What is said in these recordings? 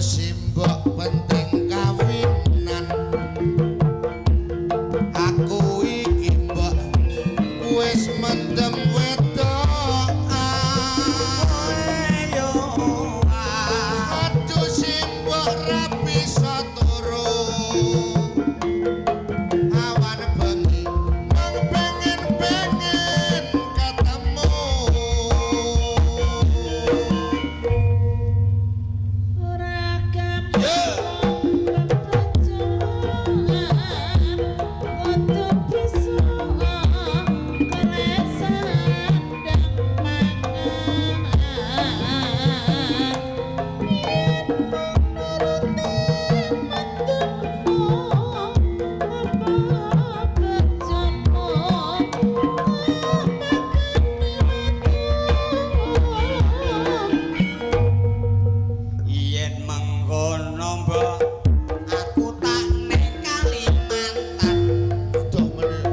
simbok penting kawinan. Aku iki mbok wis mendem wedokan. Aduh simbok ra bisa turu. Awan bengi mung pengen-pengen ketemu. Ora Yo. kepejoan kudu bisa golek sandang pangan yen mung nuruti mendemmu apa bejomu kok makani watu. Yen mengkono mbok aku tak ning Kalimantan. Aduh meneh.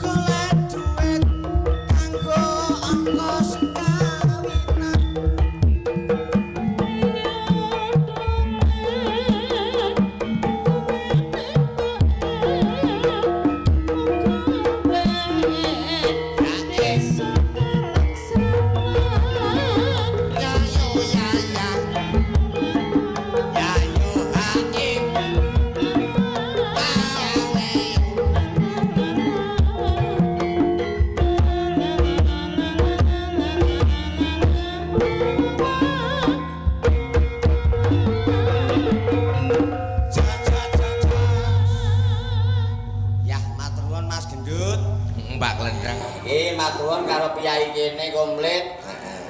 Golek duit kanggo ongkos kawinan. Ya yo ya ya. Ya yo hae Awe. Ja ja ja ja. Ya matur nuwun Mas Gendut. Mbak Klendeng. Iki matur nuwun karo piyai kene komplit.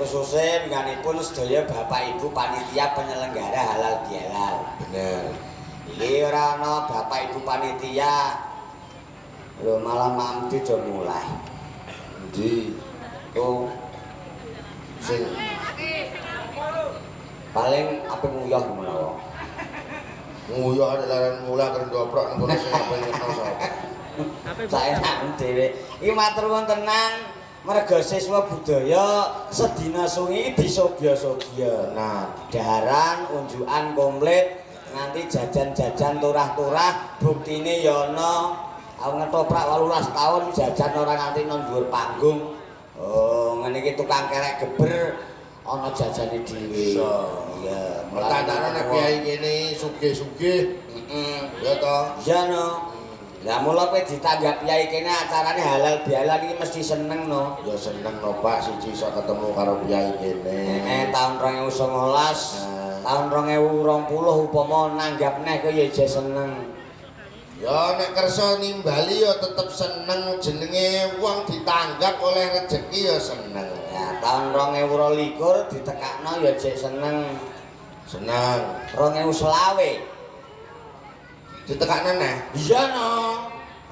Khususnya ngganipun sedaya bapak ibu panitia penyelenggara halal bihalal. Bener. Iki ora ana bapak ibu panitia. Lho malah mamdi do mulai. Endi? Ku Sing paling ape nguyah menawa. nguyah arek laren mula karo ndoprok nang kono sing apa ngerti sapa. Saenak dhewe. Iki matur nuwun tenan merga siswa budaya sedina sungi disobya-sobya. Tenan. Daharan unjukan komplit nganti jajan-jajan turah-turah buktine ya ana. Aku ngetoprak 18 tahun jajan ora nganti nang dhuwur panggung. Oh, ngene iki tukang kerek geber ana jajane dhewe. Iso. Iya, Pertandane nek piyai kene sugih-sugih. Heeh. Ya to. Iya no. Lah mula kowe ditanggap piyai kene acarane halal bihalal iki mesti seneng no. Ya seneng no Pak, siji iso ketemu karo piyai kene. Tahun 2019, Nah. tahun 2020 upama nanggap neh kowe ya ijeh seneng. Ya nek kersa nimbali ya tetep seneng, jenenge wong ditanggap oleh rejeki ya seneng. Ya tahun 2022 ditekakno ya jek seneng. Seneng. 2020 Ditekakno neh. Iya no.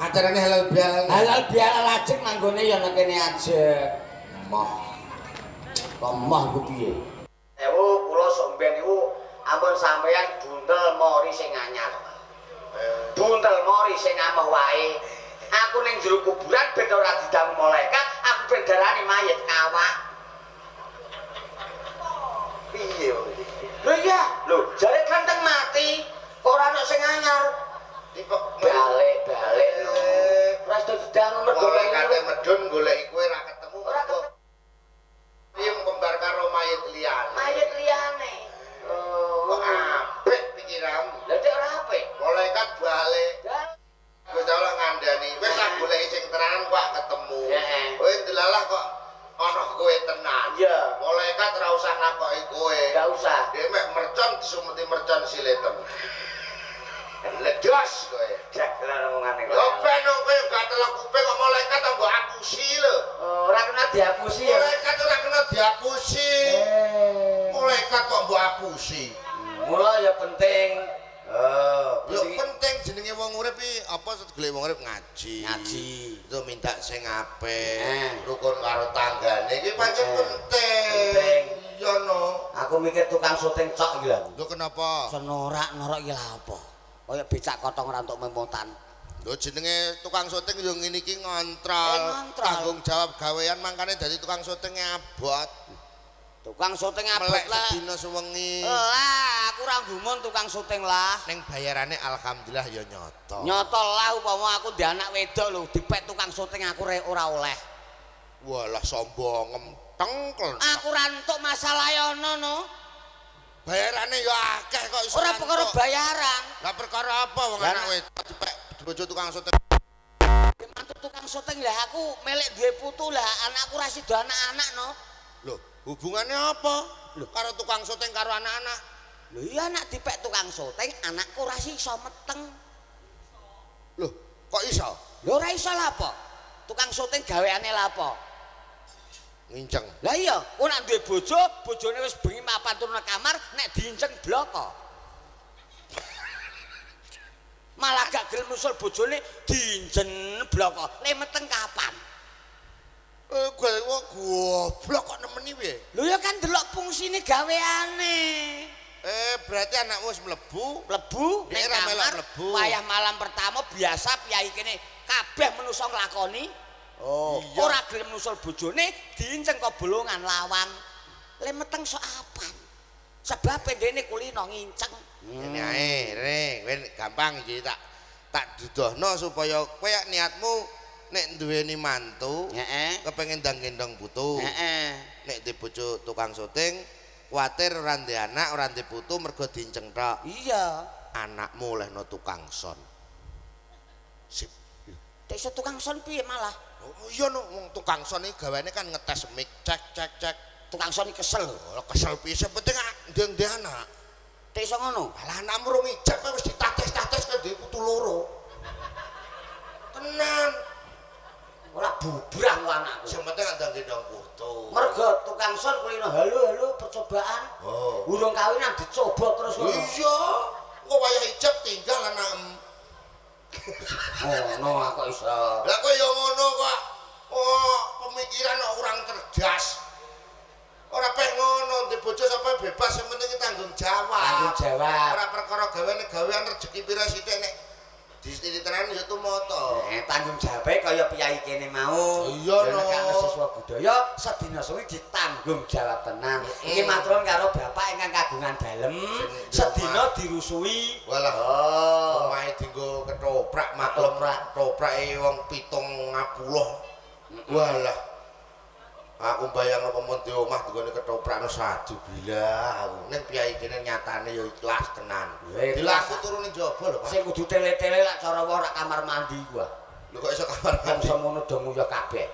Acarane halal bihalal. Halal bihalal ajeg manggone ya nang kene ajeg. Moh. Kok moh ku piye? Ewu kula sok mben niku ampun sampeyan buntel mori sing anyar. Buntel mori sing amoh wae. Aku ning jero kuburan ben ora didangu malaikat, aku ben darani mayit kawak. Piye wong iki? Lho iya, lho jare klenteng mati, ora ana sing anyar. Iki kok Balik-balik no. Ora sido didangu mergo malaikate medun goleki kowe ra ketemu. Ora ketemu. Piye kembar karo mayit liyane. Mayit liyane. Oh. Kok apik pikiranmu. Lha dek ora apik. Malaikat balik. Lah, Gusti Allah ngandani, wis tak goleki sing tenanan kok ketemu. Heeh. Kowe ndelalah kok ana kowe tenan. Iya. Malaikat ora usah nakoki kowe. Enggak usah. Dhewe mek mercon disumeti mercon siletem. Ledos kowe. Dagelan omongane kok. Lho ben kowe gak telok kuping kok malaikat kok mbok apusi lho. Oh, ora kena diapusi ya. Malaikat ora kena diapusi. Eh. Malaikat kok mbok apusi. Mula ya penting. Oh, Yo penting jenenge wong urip iki apa golek wong urip ngaji. Ngaji. Itu minta sing apik, Eh. rukun karo tanggane iki pancen Eh. penting. Penting. Iya no. Aku mikir tukang syuting cok iki lho. Lho kenapa? Senorak-norok iki lha apa? Kaya becak kotong ora entuk memotan. Lho jenenge tukang syuting yo ngene iki ngontrol. Eh, ngontrol. Tanggung jawab gawean mangkane dadi tukang syuting abot. Tukang syuting abot Melek lah. sedina sewengi. Lah, Aku ora gumun tukang syuting lah. Ning bayarane alhamdulillah ya nyoto. Nyoto lah upama aku ndek anak wedok lho dipek tukang syuting aku ora oleh. Walah sombong tengkel. Aku ora entuk masalahe ana no. Bayarane ya akeh kok iso. Ora perkara bayaran. Lah perkara apa wong anak wedok dipek bojo tukang syuting? Mantu tukang syuting lah aku melek duwe putu lah anakku ra sida anak-anak no. Lho, hubungannya apa? Lho, karo tukang syuting karo anak-anak. Lho iya anak dipek tukang syuting anakku ora iso meteng. Lho, kok iso? Lho ora iso lah apa? Tukang syuting gaweane lah apa? Nginceng. Lah iya, kowe nek duwe bojo, bojone wis bengi mapan turu nang kamar, nek diinceng bloko. Malah gak gelem nusul bojone diincen bloko. Le meteng kapan? Kowe goblok kok nemeni piye? Lho ya kan delok fungsine gaweane. Berarti anakmu wis mlebu, mlebu ning kamar. Wayah malam pertama biasa piyai kene kabeh manusa nglakoni. Oh, iya. Ora gelem nusul bojone diinceng kok bolongan lawang. Le meteng sok apan? Sebab ndene kulino nginceng. Ngene ae, Rene, kowe gampang iki tak dudohno supaya kowe niatmu nek duweni mantu, heeh, kepengin ndang gendong putu. Heeh. Nek di bojo tukang syuting, kuwatir ora ndek anak, ora ndek putu mergo diinceng tok. Iya. Anakmu olehno tukang son. Sip. Nek iso tukang son piye malah? Oh iya no, wong tukang son iki gaweane kan ngetes mic, cek cek cek. Tukang son iki kesel. Oh, kesel piye? Sing penting ndek anak. Nek iso ngono. Malah anakmu rung ijab wis ditates-tates ke ndek putu loro. Tenan. Ora bubrah ku anakku. Sing penting ndang gendong putu. Mergo tukang son kulino halo-halo percobaan. Oh. Urung kawinan dicoba terus ngono. Iya. Kok wayah ijab tinggal anakmu. Ngono aku iso. Lah kowe ya ngono kok. Oh, pemikiran kok kurang cerdas. Ora peh ngono, ndek bojo sapa bebas sing penting tanggung jawab. Tanggung jawab. Ora perkara gaweane gawean rezeki pira sithik nek disititenan ya tumoto. Tanggung jawabe kaya piyai kene mau. Iya no. Nek ana siswa budaya sedina suwi ditanggung jawab tenan. Iki maturun karo bapak ingkang kagungan dalem, sedina dirusui. Walah. Oh. Omahe dienggo ketoprak maklum toprake wong 70. Walah. Aku bayang apa mun di omah digone ketoprakno sadu bilah aku. Ning piyai kene nyatane ya ikhlas tenan. Dilaku turu ning jaba lho, Pak. Sing kudu tele-tele lak cara wae ora kamar mandi ku. Lho kok iso kamar Wong mandi? semono do nguyah kabeh.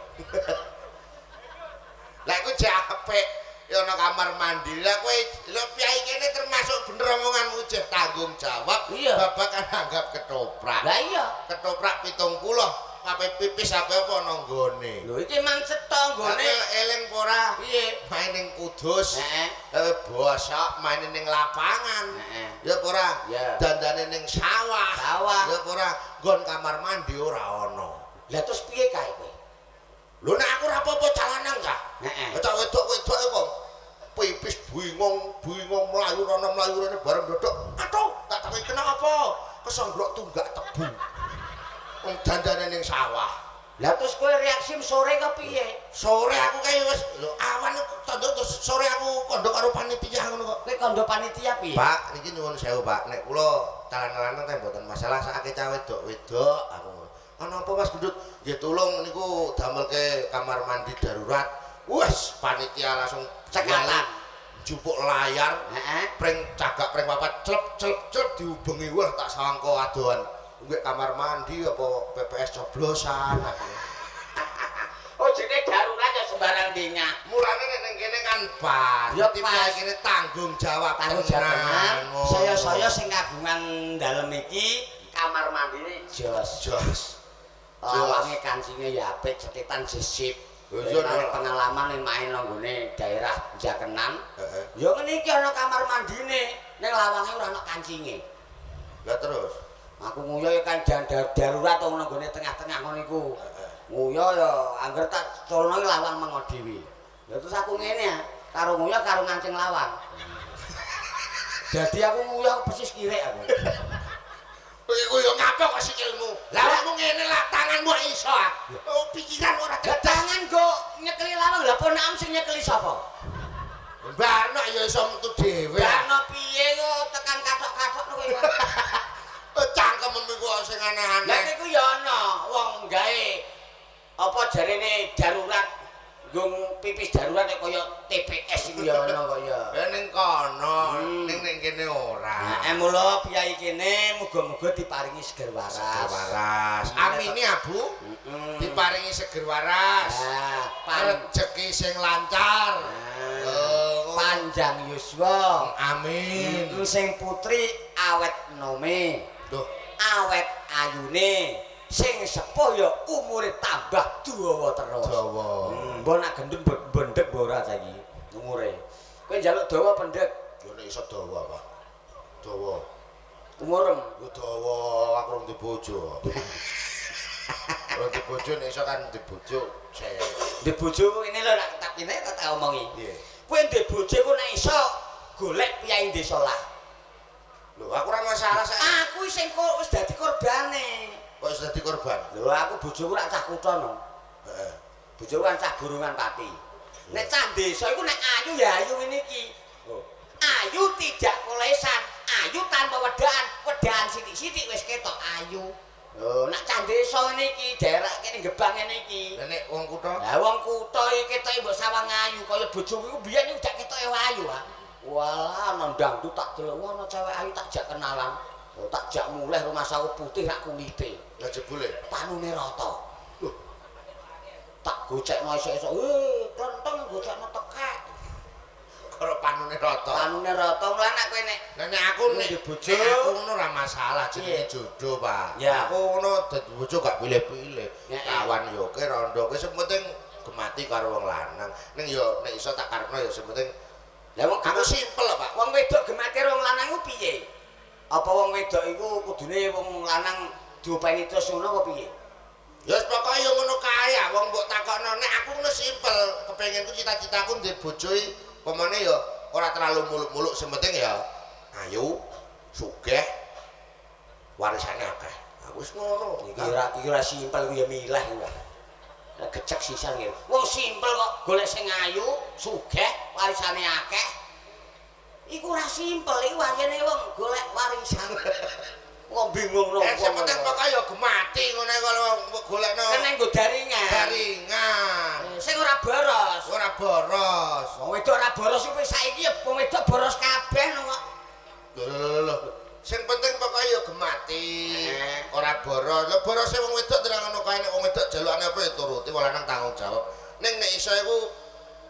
Lah iku jek apik ya ana kamar mandi. Lah kowe lho piyai kene termasuk bener omonganmu jek tanggung jawab babakan anggap ketoprak. Lah iya, ketoprak 70. Ape pipis ape apa ana nggone. Lho iki mang cetha nggone. Eling apa ora? Piye? Main ning Kudus. Heeh. Bosok main ning lapangan. Heeh. Ya apa ora? Dandane ning sawah. Sawah. Ya apa ora? Nggon kamar mandi ora ana. Lah terus piye kae kowe? Lho nek aku ora apa-apa calanang cah. Heeh. Cah wedok-wedoke kok pipis bingung, bingung mlayu rono mlayu rene bareng dodok. Aduh, tak takoki kena apa? Kesonggrok tunggak tebu. Wong dandane ning sawah. Lah terus kowe reaksi sore kok piye? Sore aku kae wis lho awan kondo terus sore aku kondo karo panitia ngono kok. Kowe kondo panitia piye? Pak, niki nyuwun sewu, Pak. Nek kula calan-calanan teh mboten masalah sakake cah wedok-wedok aku ngono. Ana apa Mas Gendut? Nggih tulung niku damelke kamar mandi darurat. Wes panitia langsung cekatan. Jupuk layar, heeh, pring cagak pring papat clep clep clep diubengi wah tak sawangka adohan. Nggih kamar mandi apa PPS coblosan aku. Oh jenenge darurat ya sembarang dingah. Mulane nek ning kene kan pas. Ya pas kene tanggung jawab tenan. Saya-saya sing kagungan dalem iki kamar mandine jos. Jos. Lawange kancinge ya apik, cekitan sisip. Iya pengalaman ning main nang nggone daerah Jakenan. Heeh. Ya ngene iki ana kamar mandine, ning lawange ora ana kancinge. Lah terus aku nguyah ya kan darurat wong nang nggone tengah-tengah ngono iku. Nguyah ya angger tak culno lawang mengo dhewe. Lah terus aku ngene ya, karo nguyah karo ngancing lawang. Dadi aku nguyah persis kirek aku. Iku yo ngapa kok sikilmu? Lah awakmu ngene lah tanganmu iso ah. Oh pikiran ora Lah tangan kok nyekeli lawang, lah ponakam sing nyekeli sapa? Barno ya iso metu dhewe. Barno piye kok kowe. Cangkemmu iku sing aneh-aneh. Lah niku ya ana wong gawe apa jarene darurat nggo pipis darurat nek kaya TPS iku ya ana kaya. Ya ning kono, ning kene ora. Nah, mula piyai kene muga-muga diparingi seger waras. Seger waras. Amini Abu. Diparingi seger waras. Nah, Rezeki sing lancar. Panjang yuswa. Amin. Sing putri awet nome. Duh, awet ayune. Sing sepuh ya umure tambah dawa terus. Dawa. Mbok nak gendut bendek mbok ora saiki umure. Kowe njaluk dawa pendek? Yo nek iso dawa, Pak. Dawa. Umurem. Yo dawa, aku rung duwe bojo. Rung duwe bojo nek iso kan duwe bojo. Duwe bojo ini lho nak tak ini tak omongi. Piye? Kowe duwe bojo ku nek iso golek piyai desa lah. Lho, aku ora masalah saiki. Aku sing kok wis dadi korbane. Kok wis dadi korban? Lho, aku bojoku rak cah kutha no. Heeh. Bojoku kan cah burungan pati. Nek cah desa iku nek ayu ya ayu ngene iki. Oh. Ayu tidak kolesan, ayu tanpa wedaan, wedaan sithik-sithik wis ketok ayu. Lho, nek cah desa ngene iki, daerah kene Gebang ngene iki. Lah nek wong kutha? Lah wong kutha iki ketoke mbok sawang ayu, kaya bojoku iku biyen iku jak ketoke ayu ah. Walah ana dangdut tak delok, wah ana cewek ayu tak jak kenalan. Oh, tak jak mulih rumah sawu putih rak kulite. Lah jebule panune rata. Lho. Tak gocekno esuk-esuk. Klenteng gocekno tekek. Karo panune rata. Panune rata mula nek kowe nek Lah nek aku nek bojo aku ngono ora masalah jenenge jodoh, Pak. Ya. Aku ngono dadi bojo gak pilih-pilih. Kawan yo oke, rondo oke, sing penting gemati karo wong lanang. Ning yo nek iso tak karepno ya sing penting. Lah wong aku simpel, Pak. Wong wedok gemati karo wong lanang iku piye? Apa wong wedok iku kudune wong lanang diopeni terus ngono apa piye? Ya wis pokoke yo ngono kae ya wong mbok takokno nek aku ngono simpel, kepenginku cita-citaku ndek bojo iki pemane ya ora terlalu muluk-muluk sing penting ya ayu, sugih, warisane akeh. Aku wis ngono. Iki ora simpel ku ya milah iku. Lah gecek sisan ngene. Wong simpel kok golek sing ayu, sugih, warisane akeh. Iku ora simpel, iku warine wong golek warisan. Wong bingung lho. Sing penting pokoke ya gemati ngono kalau golekno. Kena nggo daringan. Daringan. Sing ora boros. Ora boros. Wong wedok ora boros iku saiki ya wong wedok boros kabeh no kok. Lho lho lho. Sing penting pokoke ya gemati. Ora boros. Lho borose wong wedok terang ngono kae nek wong wedok jalukane apa ya turuti wong lanang tanggung jawab. Ning nek iso iku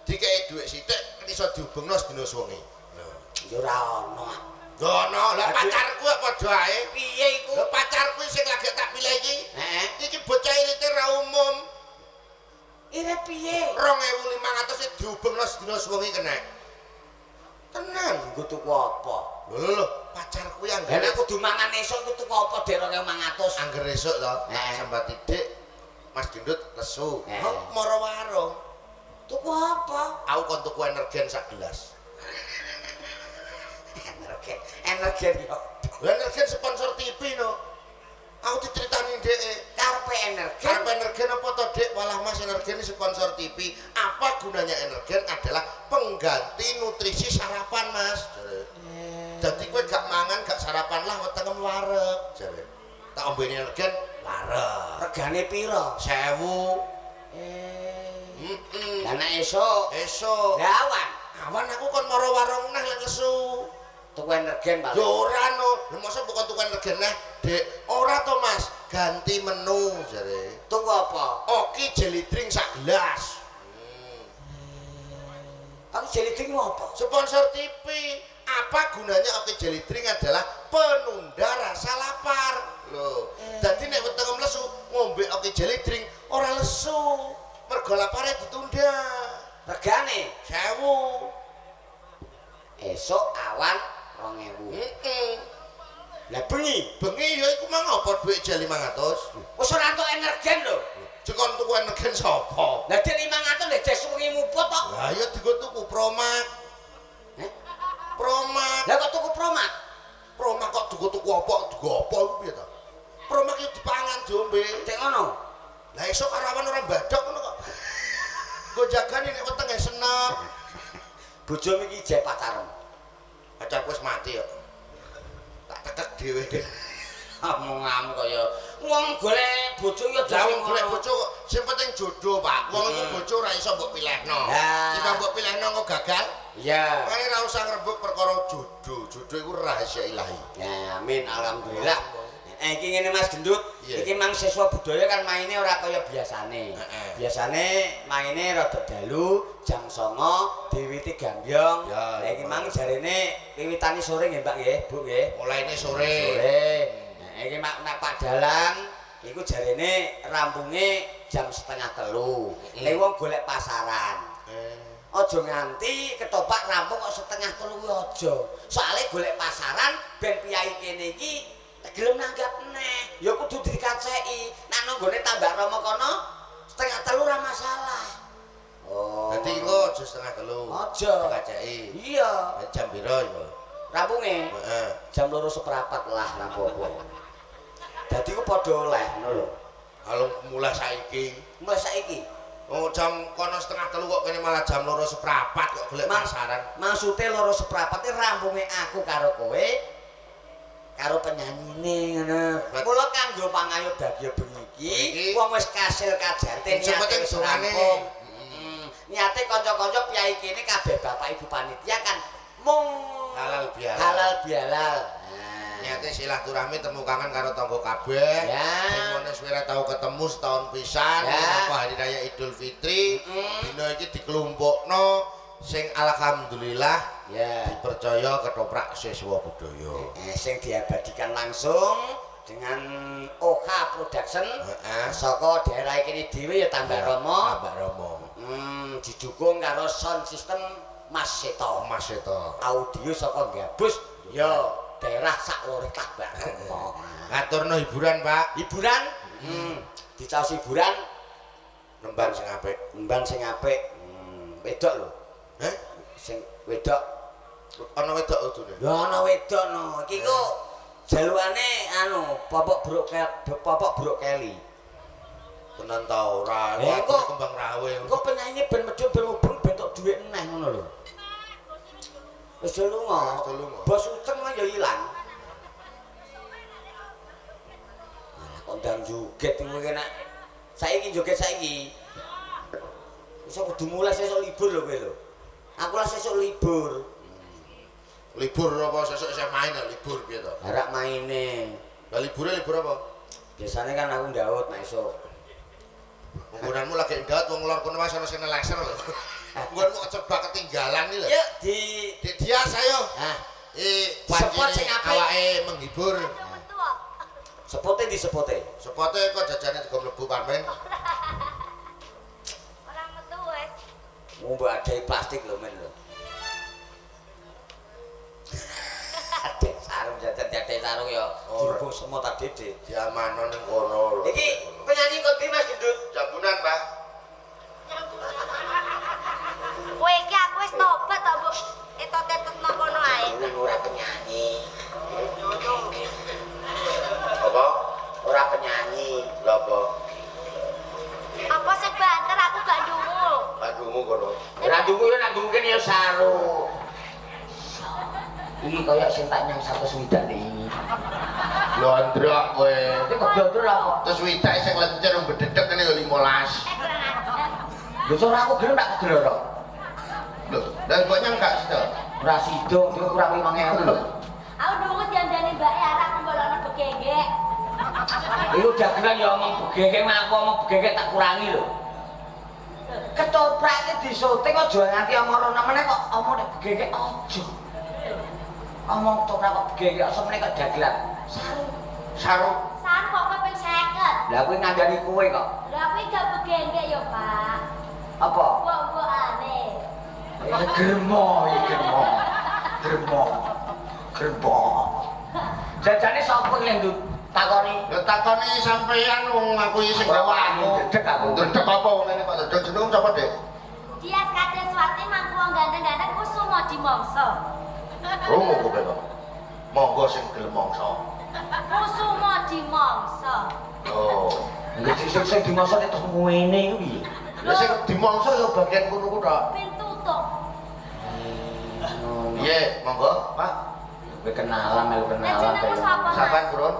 dikeki dhuwit sithik iso dihubungno sedina suwengi. Lho, ya ora ono. Lho ono, lah pacarku kok padha ae. Piye iku? Lho pacarku sing lagi tak pilih iki. Heeh. Iki bocah irite ra umum. Irit piye? 2500 dihubungno sedina suwengi kena. Tenan. Nggo tuku apa? Lho lho lho, pacarku yang Lah nek kudu mangan esuk iku tuku apa Dek 2500? Angger esuk to, tak sambati Dik. Mas Gendut lesu. Moro warung. Tuku apa? Aku kon tuku energen sak gelas. Energen, energen yo. Lah energen sponsor TV no. Aku diceritani Dek. Karepe energen. Karepe energen apa to, Dek? Walah Mas, energen sponsor TV. Apa gunanya energen adalah pengganti nutrisi sarapan, Mas. Jadi kowe gak mangan, gak sarapan lah wetengem wareg. Jare. Tak ombeni energen wareg. Regane pira? 1000. Lah nek esuk, esuk. Lah awan. Awan aku kon moro warung neh lek lesu. Tuku energen paling. Ya ora no. Lha mosok mbok kon tuku energen neh, Dik? Ora to, Mas. Ganti menu jare. Tuku apa? Oki jelly drink sak gelas. Oki jelly drink apa? Sponsor TV. Apa gunanya Oki jelly drink adalah penunda rasa lapar. Lho, dadi nek wetengem lesu ngombe Oki jelly drink ora lesu. Mergo lapare ditunda. Regane 1000. Esuk awan 2000. Heeh. Lah bengi, bengi ya iku mang apa dhuwit jel 500. Wis ora entuk energen lho. Cekon tuku energen sapa? Lah dik 500 lek jes wengi muput tok. Lah ya dienggo tuku Promak. Heh? Promak. Lah kok tuku Promak? Promak kok tuku-tuku apa? Tuku apa iku piye to? Promak yo dipangan diombe. Cek ngono. Lah esuk karawan ora mbadok ngono kok. Nggo jagani nek wetenge senep. Bojomu iki jek pacarmu. Pacarku wis mati kok. Tak Ngakak dhewe. Omonganmu kaya wong golek bojo ya aja Lah sing wong golek ngono. bojo kok sing penting jodoh, Pak. Wong iku bojo ora iso mbok pilihno. Lah. Jika mbok pilihno kok gagal. Iya. Makane ora usah ngrebut perkara jodoh. Jodoh iku rahasia ilahi. Ya, amin, alhamdulillah. Iki ngene Mas Gendut, Iya. iki mang siswa budaya kan maine ora kaya biasane. Heeh. Biasane maine rada dalu, jam 09.00 diwiti gambyong. Ya, Lah iki mang jarene wiwitane sore nggih, Mbak nggih, Bu nggih. Mulaine sore. Sore. Nah, iki mak nek Pak Dalang iku jarene rampunge jam 2:30. Nek wong golek pasaran. Aja nganti ketopak rampung kok 2:30 kuwi aja. Soale golek pasaran ben piyai kene iki gelem nanggap neh. Ya kudu dikaceki. Nek nang nggone Tambak Rama kono 2:30 ora masalah. Oh. Dadi engko aja 2:30. Aja. Dikaceki. Iya, Jam piro iku? Rampunge Heeh. jam 2:15 lah rampung. Dadi ku padha oleh ngono lho. Kalau mulai saiki. Mulai saiki. Oh, jam kono 2:30 kok kene malah jam 2:15 kok golek pasaran. Maksude 2:15 iki rampunge aku karo kowe karo penyanyine ngono. Mula kanggo pangayu bagya bengi iki, wong wis kasil kajate Sing penting wis dongane. rampung. Niate kanca-kanca piyai kene kabeh bapak ibu panitia kan mung Halal bihalal. Halal bihalal. Nah. Niate silaturahmi temu kangen karo tangga kabeh. Ya. Sing ngono suwe ora tau ketemu setahun pisan, Ya. minangka hari raya Idul Fitri. Dina iki dikelompokno sing alhamdulillah Ya. dipercaya ketoprak siswa budaya. Sing diabadikan langsung dengan OK Production saka daerah kene dhewe ya Tambak Rama. Tambak Rama. Didukung karo sound system Mas Seto. Mas Seto. Audio saka Gabus ya daerah sak lore Tambak Rama. Ngaturno hiburan, Pak. Hiburan? Dicaos hiburan Nembang sing apik. Nembang sing apik. Wedok lho. Heh? Sing wedok. Ana wedok udune. Lho ana wedok no. Iki kok jalukane anu popok bruk popok bruk keli. Tenan ta ora? Kok kembang rawe. Kok penyanyi ben medhun ben mubeng ben tok dhuwit neh ngono lho. Wis lunga. Wis lunga. Bos uceng mah ya ilang. Malah kondang joget iku kena. Saiki joget saiki. Iso kudu mulai sesuk libur lho kowe lho. Aku lah sesuk libur. Libur apa sesuk isih main ya libur piye to? Harak maine. Lah libure libur apa? Biasane kan aku ndaut nek esuk. Penggunanmu lagi ndaut wong lor kono wis ana sing neleser lho. Nggonmu kok serba ketinggalan iki lho. Yuk di Dik Dias ayo. Hah. Sepot sing apik. Awake menghibur. Sepote di sepote. Sepote kok jajane digo mlebu parmen. Ora metu wis. Mbok adai plastik lho men lho. Adek sarung jajan adek sarung ya dirubung semua ta dede. Diamano ning kono lho. Iki penyanyi kok ndi Mas Gendut? Jambunan, Pak. Kowe iki aku wis tobat to, Mbok. Etot-etot nang kono ae. Ora penyanyi. Apa? Ora penyanyi. Lha apa? Apa sing banter aku gak ndungu. Gak ndungu kono. Ora ndungu ya nek ndungu kene ya saru. Iki kaya sing tak nyang 160 iki. Blondrok kowe. Iki kok blondrok apa? Terus widak sing lencer bedhedhek kene ya 15. Kurang ajar. Lho ora aku gelem tak kedeloro. Lho, lha mbok nyang gak sida? Ora sida, iki kurang 5000 lho. Aku ndungu diandani mbake arek aku mbolokno begengek. Iku dagelan ya omong begengek, aku omong begengek tak kurangi lho. Ketoprak iki disoting aja nganti omong rono meneh kok omong nek begengek aja. Omong ketoprak kok begengek semene kok dagelan. Saru. Saru. Saru kok ping 50. Lah kuwi ngandani kowe kok. Lah kuwi gak begengek ya, Pak. Apa? Mbok-mbokane. Germo iki germo. Germo. Germo. Jajane sapa iki lho takoni? Lho takoni sampeyan wong aku iki sing gawe aku. Ndedek aku. Ndedek apa wong ngene kok ndedek jeneng sapa, Dik? Dias Kadeswati mangku wong ganteng-ganteng kusumo dimongso. Krungu kowe kok. Monggo sing gelem mongso. Kusumo dimongso. Oh. Nggih sing sing dimongso nek terus ngene iku piye? Lah sing dimongso ya bagian kono ku tok. Ben tutuk. Piye, monggo, Pak. Kowe kenalan melu Lah kenalan. jenengmu sapa, Mas? Sampean purun?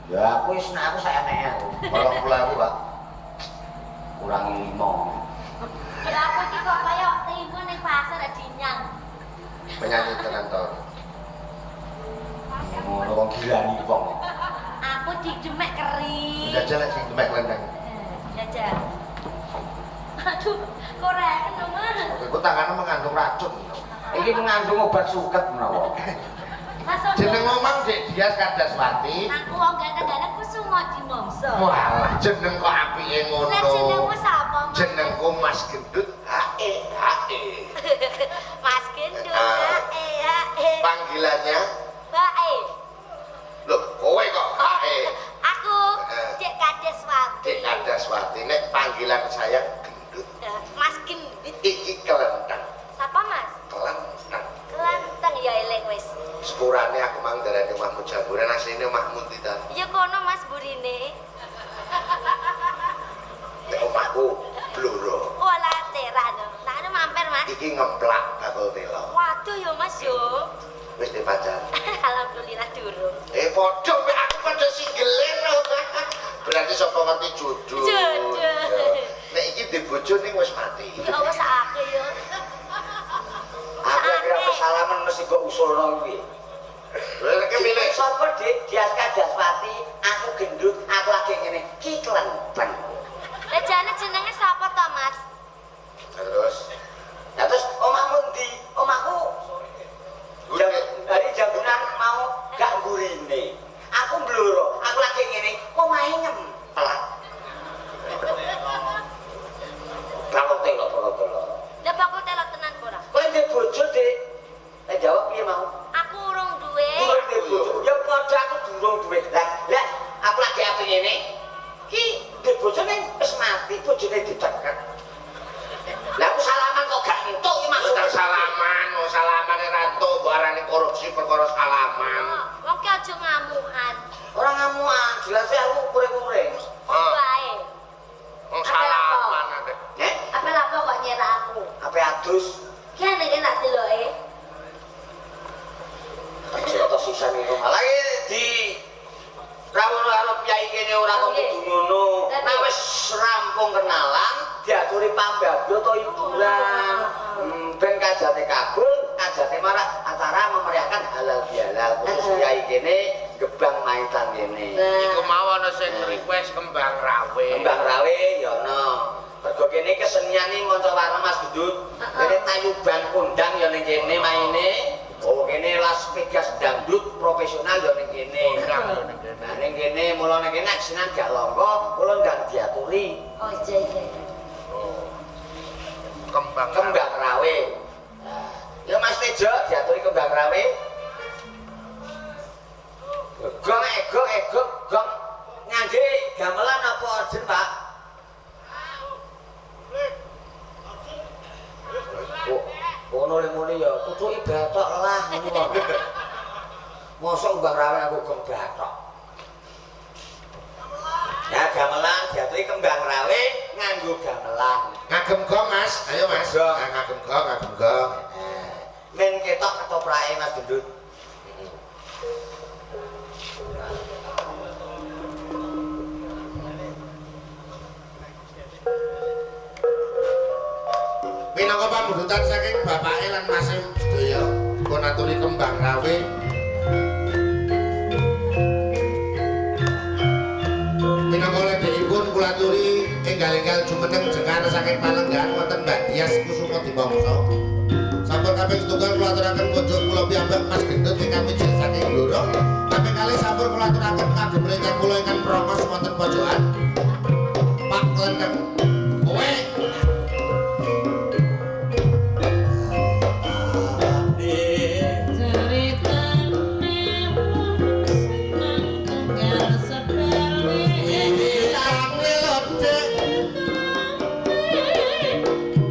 Ya aku wis nek aku sak eneke aku. 80.000, Pak. Kurangi 5. Ya aku iki kok kaya timun ning pasar dinyang. Penyanyi tenan to. Ngono wong gilani wong. Aku didemek keri. Jajal lek sing demek lendang. Jajal. Aduh, kok reken lho, Mas. Iku tanganmu mengandung racun. Iki mengandung obat suket menawa. Langsung Jeneng omang Dek Dias Kardaswati. Aku wong ganteng-ganteng Kusumo Dimongso. Walah, jeneng kok apike ngono. Lah jenengmu sapa, Mas? Jenengku Mas Gendut HE HE. Mas Gendut, Ah. HE HE. Panggilannya Bae. lho, kowe kok HE. Aku Eh. Dek Kadeswati. Dek Kardaswati nek panggilan saya Gendut. Mas Gendut. Iki kelenteng, Sapa, Mas? kelenteng. Kelenteng ya eling wis. Sepurane aku mang darani omahmu jamburan asline omahmu ndi ta? Ya kono Mas burine. Nek omahku Blora. Walah cerah lho. Nah, anu mampir, Mas. Iki ngemplak bakul telo. Waduh ya Mas yo. Wis di pacar. Alhamdulillah durung. Eh padha mek aku padha singgelen lho. Berarti sapa ngerti jodoh. Jodoh. Ya. Nek iki di bojo ning wis mati. Ya Allah sakake yo. Aku lagi ra salaman mesti kok usulno kuwi. Lha nek milih Sapa Dik? Dias Kadaswati, aku gendut, aku lagi ngene. Ki klenteng. Lah jane jenenge sapa to, Mas? Nah, terus Lah terus omahmu ndi? Omahku jam, hari jambunan mau gak ngurine. Aku mbloro, aku lagi ngene, omahe nyemplak. Bakul telo, bakul telo. Lah bakul telo tenan apa ora? Kowe ndek bojo, Dik? Lah jawab piye mau? Aku urung duwe. Durung duwe bojo. Ya padha aku durung duwe. Lah, lah aku lagi ape ngene. Ki ndek bojo ning wis mati, bojone dideket. Lah aku salaman kok gak entuk iki maksud Utang salaman, wong salaman ora entuk mbok arani korupsi perkara salaman. Oh, wong ki aja ngamukan. Ora ngamuan, jelas aku kuring-kuring. Ah. Wae. Wong salaman ate. Nek, Apa lapo kok nyerak aku? ape adus? Ki nek nak deloke. Aja sisan iku. Malah iki di rawono karo piyai kene ora kok kudu ngono. Nek wis rampung kenalan, diaturi pambagyo to hiburan. Ben kajate kabul, kajate marak acara memeriahkan halal bihalal khusus piyai kene gebang maitan kene. Iku mau ana sing request kembang rawe. Kembang rawe ya ana. Mergo kene kesenian iki manca warna Mas Gendut. Kene tayuban kondang ya ning kene maine. Oh kene Las Vegas dangdut profesional ya ning kene. Kondang ya ning kene. Nah ning kene mula ning kene nek sinan gak longko, kula ndang diaturi Oh iya iya. Oh. Kembang kembang rawe. Nah, ya Mas Tejo diaturi kembang rawe. Gong ego ego gong ngangge gamelan apa orgen, Pak? Oh, ngono le muni ya tutuki bathok lah ngono. Mosok kembang rawe aku gong bathok. Ya gamelan diaturi kembang rawe nganggo gamelan. Ngagem gong, Mas. Ayo, Mas. Gong. Nah, ngagem gong, ngagem gong. Men ketok ketoprake Mas Gendut. Minangka pamundhutan saking bapake lan mase sedaya dipun aturi kembang rawe. Minangka ledhekipun kula aturi enggal-enggal jumeneng jengar saking palenggahan wonten Mbak Dias Kusuma Dimongso. Sampun kaping setunggal kula aturaken kunjuk kula piyambak Mas Gendut ingkang mijil saking Blora. Kaping kalih sampun kula aturaken kagem rencang kula ingkang prongos wonten pojokan. Pak Klenteng. Kowe Ceritane wong seneng tunggal sepele. Wiwitane lodhek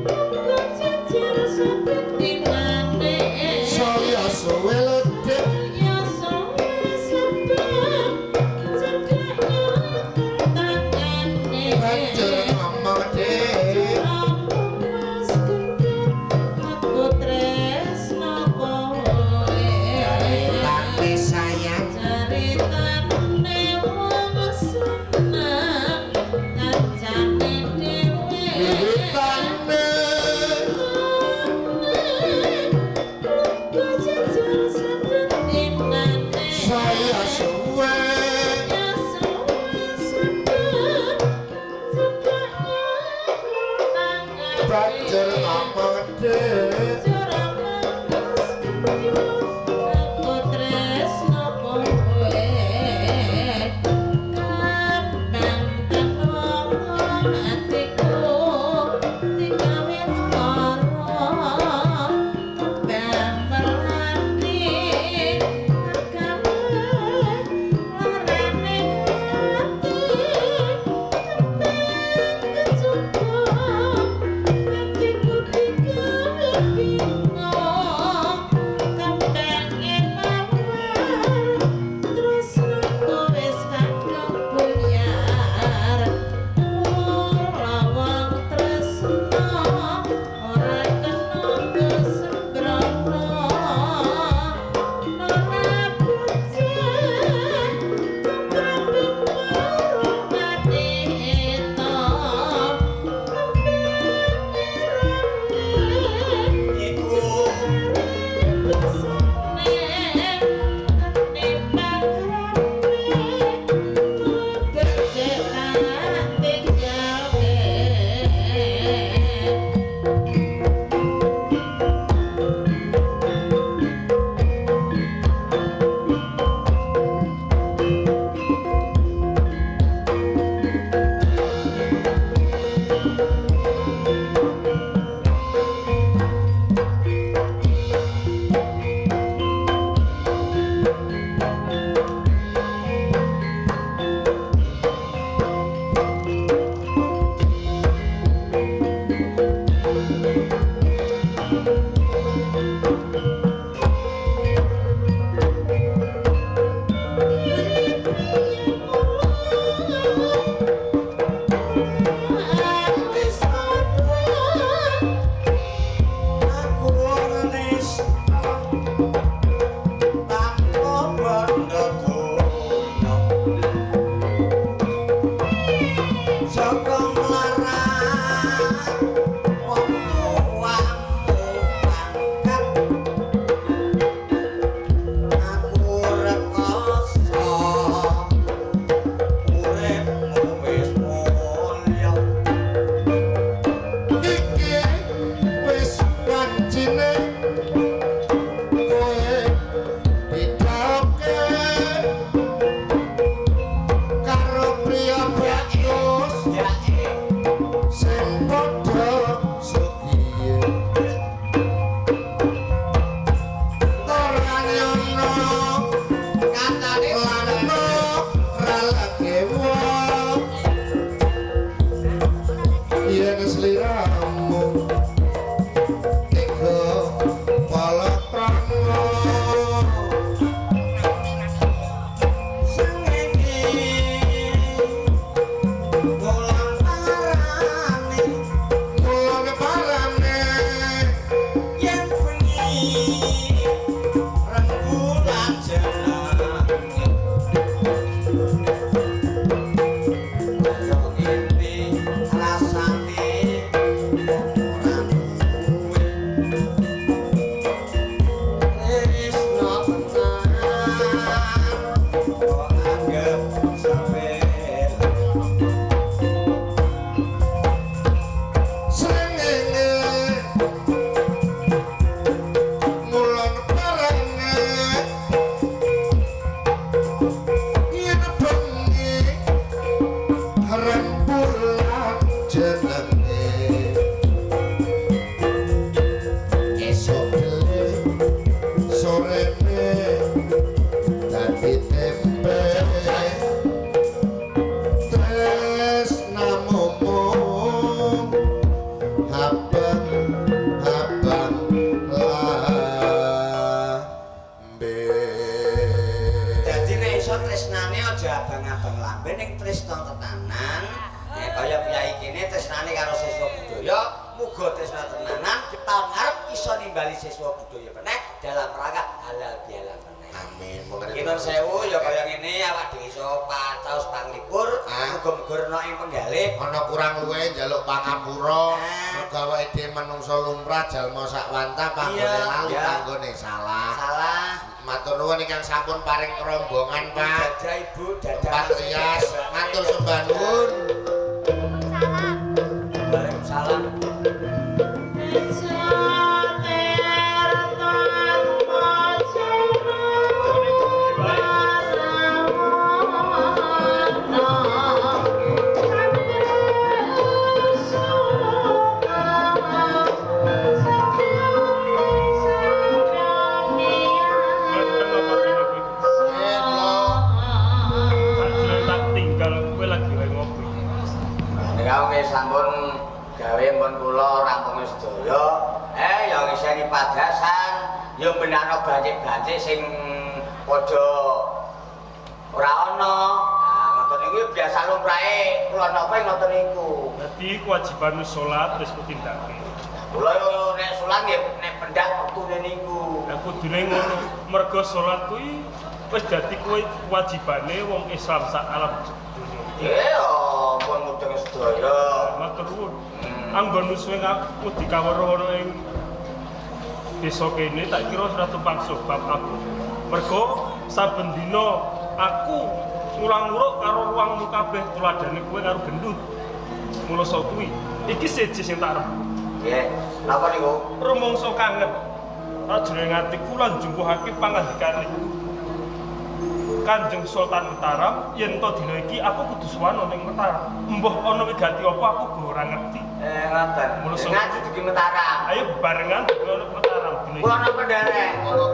Kok jejer seperti manik. saya suwe Rene dadi tempe tresnamu mung abang abang lambe. Dadi nek iso tresnane aja abang-abang lambe ning tresna tenanan. Nek kaya piyai kene tresnane karo siswa budaya, muga tresna tenanan taun ngarep iso nimbali siswa budaya meneh dalam rangka halal bihalal meneh. Amin. Kinun sewu ya kaya ngene awak dhewe iso pacaos panglipur, muga-muga rena ing penggalih. Ana kurang luwe njaluk pangapura, Ah. mergo awake dhewe manungsa lumrah jalma sak wanta panggone lali panggone salah. Salah. Matur nuwun ingkang sampun paring rombongan, Pak. Dadah Ibu, dadah. Tempat rias, matur sembah nuwun. Salam. Waalaikumsalam. Tak tinggal kowe lagi wae ngopi. Nika nggih sampun gawe mun kula rampung sedaya. Ya ngiseni padasan, ya benakno bancik-bancik sing padha ora ana. Nah, ngoten niku biasa lumrahe kula napa ngoten niku. Dadi kewajiban salat wis kutindakake. Kula yo nek salat nggih nek pendak wektune niku. Lah kudune ngono, mergo salat kuwi wis dadi kewajibane wong Islam sak alam dunya. Nggih, pun mudeng sedaya. Matur nuwun. Anggon suwe aku dikawruh ana ing desa kene tak kira ora tumpang sebab aku. Mergo saben dina aku ngulang-nguruk karo ruangmu kabeh tuladhane kowe karo gendut. Mula sok kuwi iki siji sing tak arep. Nggih, napa niku? Rumangsa kangen. Sajroning atiku lan njumpuhake pangandikane Kanjeng Sultan Mataram yen to dina iki aku kudu sowan ana ing Mataram. Embuh ana wigati apa aku go ora ngerti. Ngoten. Mula sok- Ngaji dugi Mataram. Ayo bebarengan dugi ana Mataram dina iki. Kula napa nderek? Monggo.